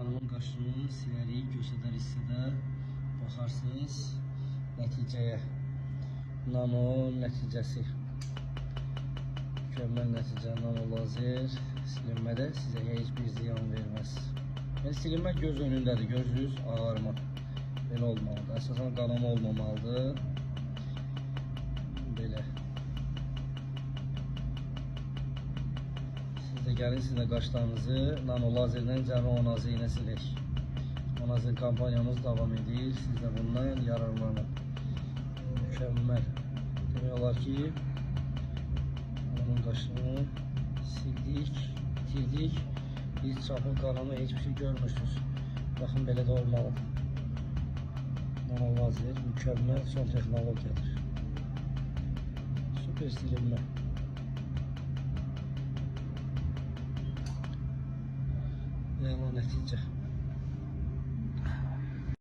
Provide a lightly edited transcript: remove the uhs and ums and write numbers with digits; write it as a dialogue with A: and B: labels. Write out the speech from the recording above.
A: Adamın qaşını silərik, göstərər hissədə baxarsınız nəticəyə. Nano nəticəsi. Mükəmməl nəticə nano lazer silinmədə sizə heç bir ziyan verməz. Yəni silinmə göz önündədir, görürsünüz, ağarma. Belə olmalıdır. Əsasən qanama olmamalıdır. Belə. Siz də gəlin, sizin də qaşlarınızı nano lazerlə cəmi 10 azı ilə silək. 10 azı kampaniyamız davam edir. Siz də bundan yararlanın. Mükəmməl. Demək olar ki, onun qaşını sildik, bitirdik. Biz çapı, qanama heç bir şey görmürsünüz. Baxın, belə də olmalıdır. Nano lazer mükəmməl son texnologiyadır. Süper silinmə. Əla nəticə.